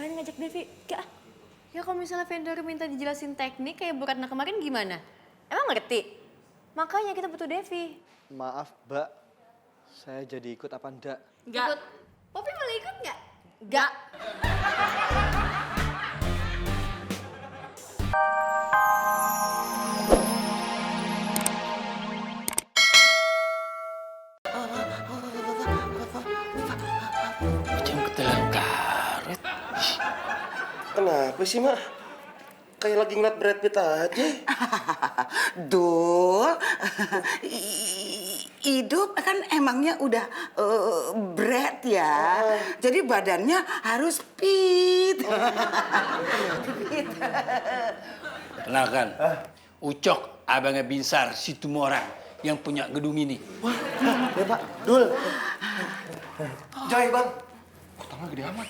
Ngapain ngajak Devi? Gak. Ya kalau misalnya vendor minta dijelasin teknik kayak Bu Ratna kemarin gimana? Emang ngerti? Makanya kita butuh Devi. Maaf, Mbak. Saya jadi ikut apa enggak? Nggak. Ikut. Poppy boleh ikut nggak? Nggak. Macam ketelan karet. Kenapa sih, Mak? Kayak lagi ngeliat Brad Pitt aja. Dul, hidup kan emangnya udah berat ya. Jadi badannya harus fit. Fit. Kenalkan, Ucok, abangnya Binsar, si Tumorang yang punya gedung ini. Wah, ya Pak, Dul. Joy, Bang. Kok tangan gede amat?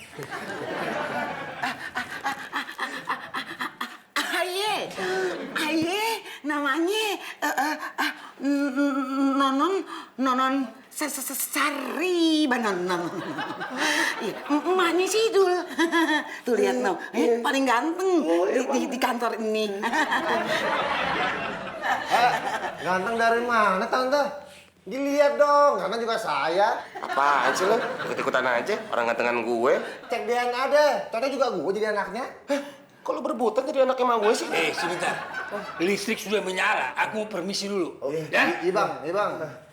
Aye, namanya Nonon Sari Banon. Emaknya sih Dul. Tuh lihat no, paling ganteng di kantor ini. Ganteng dari mana, Tante? Dilihat dong, ganteng juga saya. Apaan sih lo? Ikut-ikutan aja, orang gantengan gue. Cek DNA deh, contoh juga gue jadi anaknya. Kok lo berebutan jadi anak emang gue sih? Sebentar. Listrik sudah menyala. Aku mau permisi dulu. Ya? Iya bang, iya bang.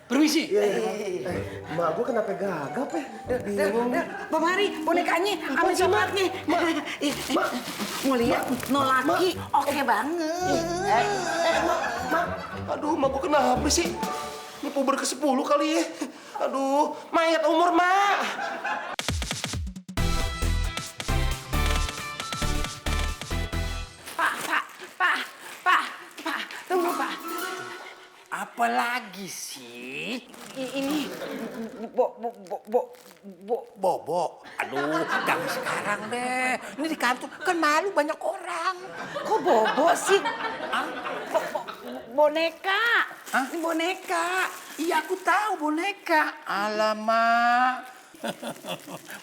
Permisi. Emak gue kenapa gagap ya? Bingung. Pemari bonekanya sama coklatnya. Mau lihat no laki, oke banget. Mak. Aduh, mak gue kenapa sih? Ini puber ke-10 kali ya. Aduh, mayat umur, Mak. Pak, tunggu Pak. Apa lagi sih? Ini Bobo. Aduh, jangan sekarang deh. Ini di kantor kan malu banyak orang. kok bobo sih? Boneka. Ini boneka. Iya, aku tahu boneka. Alamak.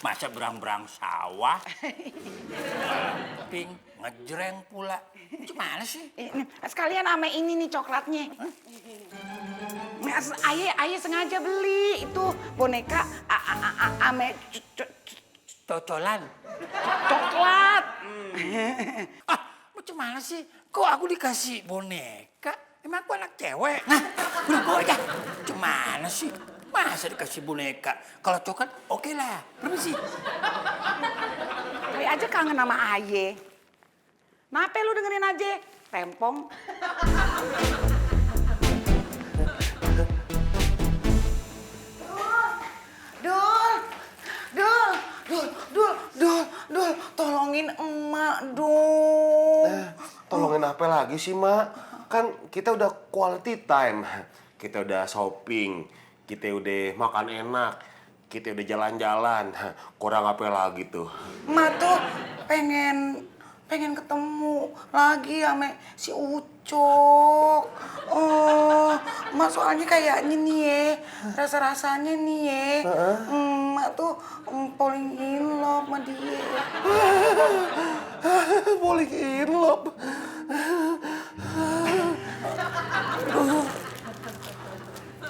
Masa berang-berang sawah? Ping, ngejreng pula. Gimana sih? Sekalian ame ini nih coklatnya. Ayah sengaja beli itu boneka ame Cocolan. coklat. Ah, macam mana sih? Kok aku dikasih boneka? Emang aku anak cewek? Nah, udah bawa aja. Gimana sih? Masa dikasih boneka? Kalau coklat, oke lah. Permisi. Kali aja kangen sama Aye. Nape lu dengerin aja? Rempong. Dul, tolongin emak, Dul. Tolongin apa lagi sih, Mak? Kan kita udah quality time. Kita udah shopping. Kita udah makan enak. Kita udah jalan-jalan. Kurang apa lagi tuh? Emak tuh pengen ketemu lagi sama si Ucok. Oh, emak soalnya kayaknya nih ya, rasa-rasanya nih ya. Emak tuh paling in love sama dia. Boleh in love.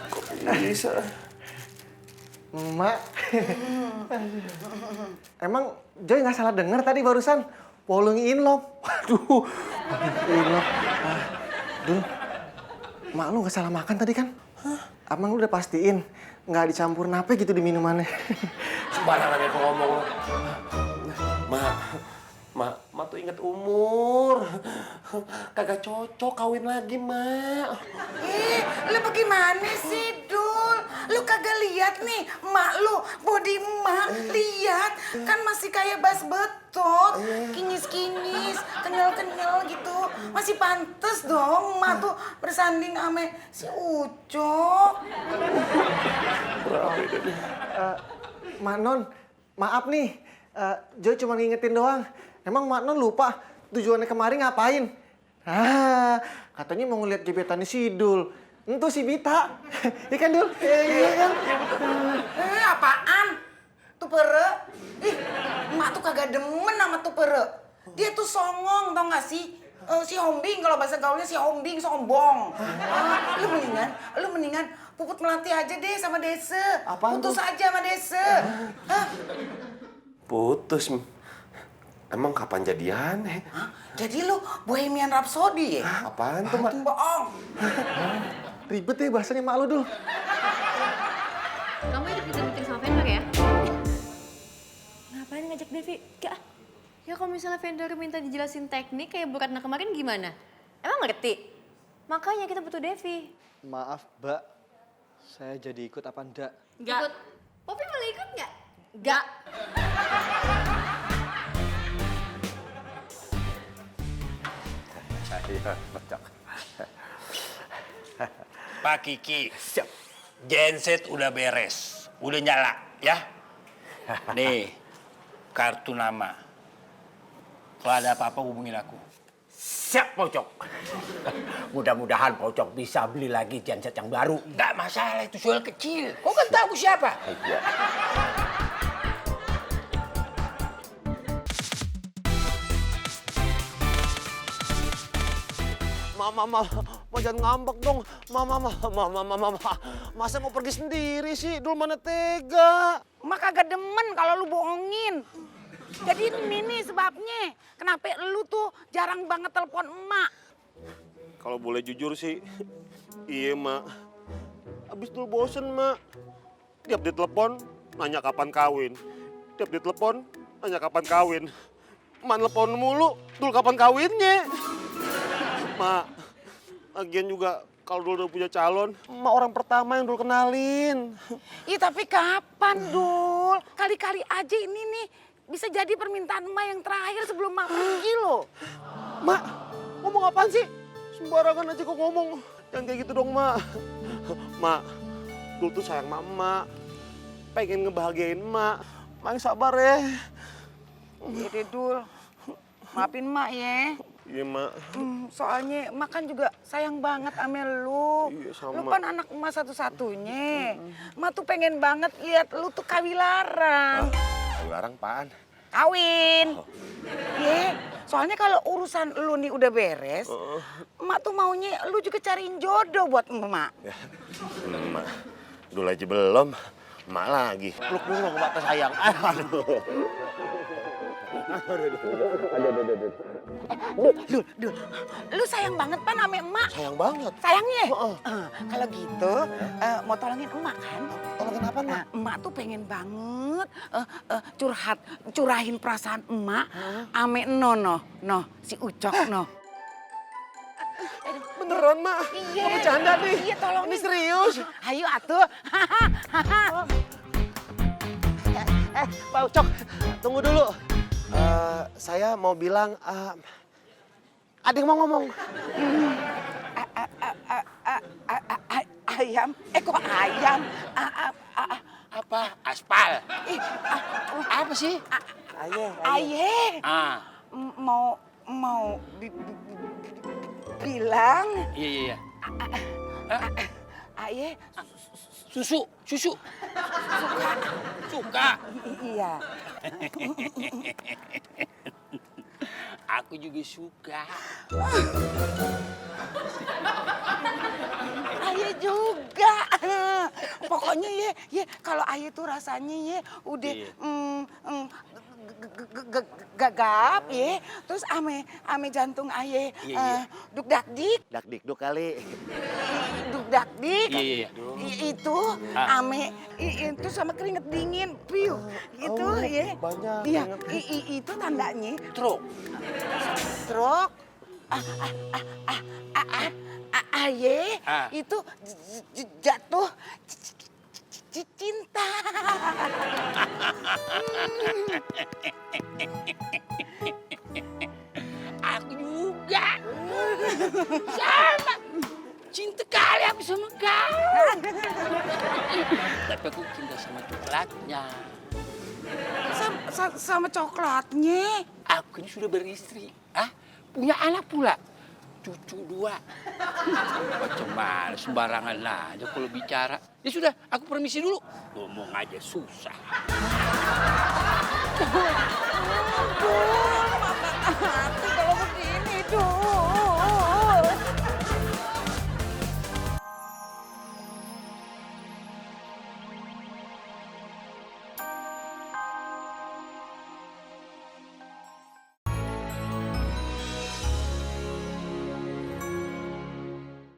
Kok bisa? Emak. Emang Joy nggak salah dengar tadi barusan? Falling in love. Waduh, falling in love. Dul, mak lu nggak salah makan tadi kan? Abang lu udah pastiin nggak dicampur nape gitu di minumannya. Sembarangan ya ngomong. Mak tuh inget umur. Kagak cocok kawin lagi, Mak. Lu bagaimana sih, Dul? Lu kagak lihat nih, emak lu, body emak, lihat. Kan masih kayak bas betot, kinyis-kinyis, kenyal-kenyal gitu. Masih pantes dong emak tuh bersanding sama si Ucok. Mak Non, maaf nih. Joy cuma ngingetin doang. Emang Mak Non lupa tujuannya kemarin ngapain? Katanya mau ngeliat gebetannya si Dul. Itu si Bita. Iya kan, Dul? Iya kan? Apaan? tuh pere. Ih, emak tuh kagak demen sama tuh pere. Dia tuh songong, tau gak sih? Si hombing, kalau bahasa gaulnya si hombing, sombong. Lu mendingan Puput Melati aja deh sama Dese. Apaan Putus tuh? aja sama Dese. Hah? Putus. Emang kapan jadian? Hah? Jadi lu Bohemian Rhapsody ya? Apaan tuh, Mak? Itu bohong. Ribet ya bahasanya mak lu, Dul. Kamu ikut meeting sama vendor ya? Ngapain ngajak Devi? Gak. Ya kalau misalnya vendor minta dijelasin teknik kayak Bu Ratna kemarin gimana? Emang ngerti? Makanya kita butuh Devi. Maaf, Mbak. Saya jadi ikut apa enggak? Ikut. Popi boleh ikut nggak? Nggak. Pak Kiki, genset udah beres, udah nyala ya. Nih, kartu nama. Kalau ada apa-apa hubungin aku. Siap, Pocok. Mudah-mudahan Pocok bisa beli lagi genset yang baru. Nggak masalah, itu soal kecil. Kau kan tahu aku siapa? Mama, jangan ngambek dong. Mama. Masa mau pergi sendiri sih? Dul mana tega. Emak kagak demen kalau lu bohongin. Jadi ini nih sebabnya. Kenapa lu tuh jarang banget telepon emak? Kalau boleh jujur sih, iya, Mak. Abis Dul bosen, Mak. Tiap ditelepon, nanya kapan kawin. Tiap ditelepon, nanya kapan kawin. Emak telepon mulu, Dul kapan kawinnya? Mak, lagian juga kalau Dul udah punya calon, Emak orang pertama yang Dul kenalin. Iya tapi kapan, Dul? Kali-kali aja ini nih bisa jadi permintaan emak yang terakhir sebelum emak pergi loh. Mak, ngomong apaan sih? Sembarangan aja kok ngomong. Jangan kayak gitu dong, Mak. Mak, Dul tuh sayang sama Emak. Pengen ngebahagiain Emak. Mak yang sabar ya. Iya deh, Dul. Maafin emak ya. Iya, Mak. Soalnya emak kan juga sayang banget sama lu. Iya, sama. Lu kan anak emak satu-satunya. Emak tuh pengen banget lihat lu tuh kawilaran. Larang apaan? Kawin. Ye, soalnya kalau urusan lu nih udah beres, emak tuh maunya lu juga cariin jodoh buat emak. Ya, Emak. Dul aja belum. Emak lagi. Peluk dulu dong, Mbak sayang. Aduh. Dul, lu sayang banget pan sama emak. Sayang banget. Sayangnya? Kalau gitu, mau tolongin emak kan? Tolongin apa, Mak? Emak tuh pengen banget curahin perasaan emak ame Nono, si Ucok, Beneran, Mak? Iya. Mau bercanda nih? Iya, tolongin. Ini serius? Ayo atuh. Pak Ucok, tunggu dulu. Saya mau bilang, ada yang mau ngomong. Ayam, kok ayam? Apa? Aspal. Apa sih? Aye. Ah, Mau bilang, iya. Aye, Susu. Suka. iya. Aku juga suka. Aye juga. Pokoknya ye kalau Aye tuh rasanya ye udah Iya. gagap ye, terus ame jantung Aye Iya. duk dak dik, Dak-dikduk kali. duk dak dik. Iya. Itu ame itu sama keringet dingin, piu. Gitu ye. banyak Iya, keringet. itu tandanya Truk. stroke. Aye itu jatuh cinta. Aku juga. Sama. Cinta kali aku sama kau. Tapi aku cinta sama coklatnya. Sama coklatnya. Aku ini sudah beristri. Punya anak pula. Cucu 2. Macam mana sembarangan aja kalau bicara. Ya sudah, aku permisi dulu. Ngomong aja susah. Tuh.